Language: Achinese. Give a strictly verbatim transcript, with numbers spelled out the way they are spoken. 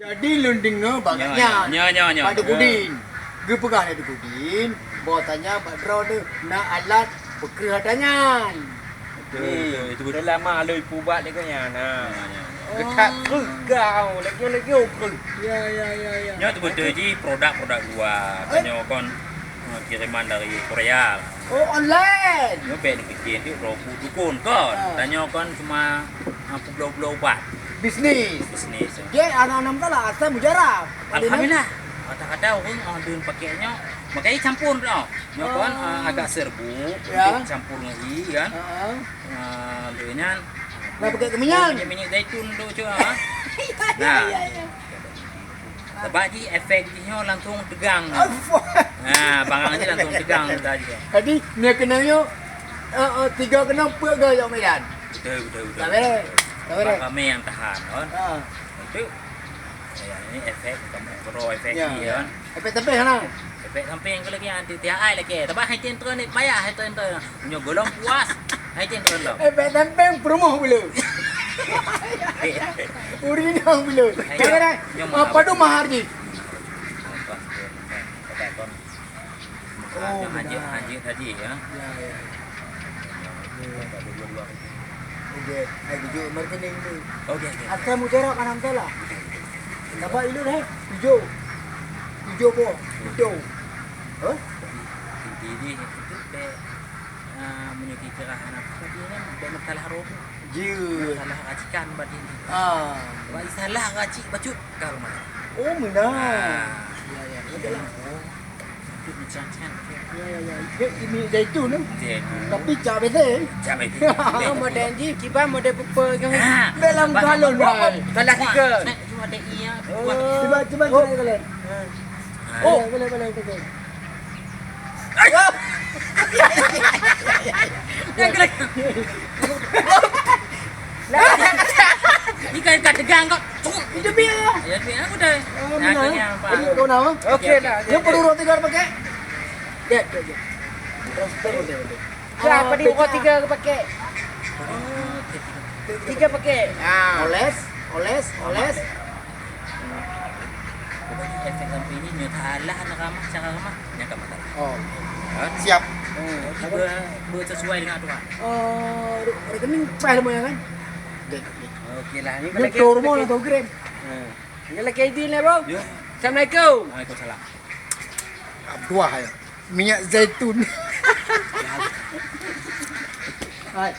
Jadi lôn deungoe bak nyan. Nyo, nyo, nyo, nyo. Bak Dukudin. Geupeugah lé Dukudin, bahwasanya bak droeneuh na alat peukreueh ata nyan. Betul, betul. Selama alui pubat lé keu nyan, nah. Nyo, nyo. Geutak kreueh kau, lagèe-lagèe kreueh. Ya, ya, ya, ya. Nyoe teubeutôi jih produk-produk luwa. Eh? Nyoe kon, eh, kiriman dari Korea. Oh, online. Nyoe bèk neupiké droe dukon kon. Ah. Tanyoe kon cuma, ah, peubloe-bloe ubat. Bisnis. Bisnis. Dia aneuk-aneuk meusalah asai mujarab. Alhamdulillah. Kadang-kadang ureueng, ah, deun pakai nyoe, pakai campur tau. Nyoe kon, ah, agak serbuk, ya, untuk campur ngon ie kan. Heeh. Ah, lheueh nyan, nah, pakai keu minyak. Minyak, minyak zaitun tu cuma, ah. Nah. Ya, ya, ya. Sebab jih efek jih nyoe langsung tegang. Aduh. Ha, barang jih langsung tegang tadi. Jadi, nyoe keunong nyoe, eh, eh, tiga keunong peuet goe jak Medan. Betul, betul, betul. Tak boleh. Tak boleh. Sebab ramé nyang tahan, kan? Ha. Itu, ya, ini efek, bukan pro efek ni, kan? Efek samping sana. Efek samping ke lagi, nanti tiap ai lagi. Tapi hai tin turun ni, payah hai tin turun. Nyoe golom puas, hai tin turun dong. Efek samping, peureumoh bulu. Urinong bulu. Hai, nyoe, nyoe mahar. Apa tu mahar jih? Oh, benar. Hajat, hajat tadi, ya. Ya, ya. Okey, hai tujuh marketing tu. Okey, okey. Asai mujarab anak salah. Dapat ilun, eh? Tujuh. Tujuh boh. Tujuh. Hah? Inti jih itu bèk, ah, meunyoe kira anak tadi kan bèk masalah roh. Jeuet. Masalah racikan bak ini. Ah. Bak salah racik bacut ka rumah. Oh, meunan. Ah. Ya, ya. Betul lah. Oh. Ya, ya, ya. Dia ini zaitun tu. Zaitun. Tapi cak bete. Cak bete. Model jih, kiban model pupa kan. Ha. Dalam galon, hai. Salah tiga. Nak cuma ada iya. Oh. Cuba, cuba, cuba galon. Ha. Oh. Boleh, boleh, boleh, boleh. Yang kena. Ni kan kat tegang kau. Itu biar ya. Ya, biar aku dah. Oh, nah, benar. Aku ni apa? Okey, okey, dah. Dia perlu roti kau pakai? Dek, dek, dek. Terus, terus, terus, terus. Dah, apa ni, pecah. Roti tiga aku pakai? Oh, tiga. Tiga pakai. Ah. Oles, oles, oles. Pokoknya efek samping ni, nyoe salah nak ramah, cara ramah, nyan ka masalah. Oh. Ha? Siap. Hmm. Jadi ber-, bersesuai dengan aturan. Oh, re-, rekening pas nama kan? Dek, dek. Okey lah. Ni lagi turun lah, okey. Turun. Ha. Ni lagi izin lah, bro. Ya. Assalamualaikum. Waalaikumsalam. Abdullah ya. Minyak zaitun. Hai.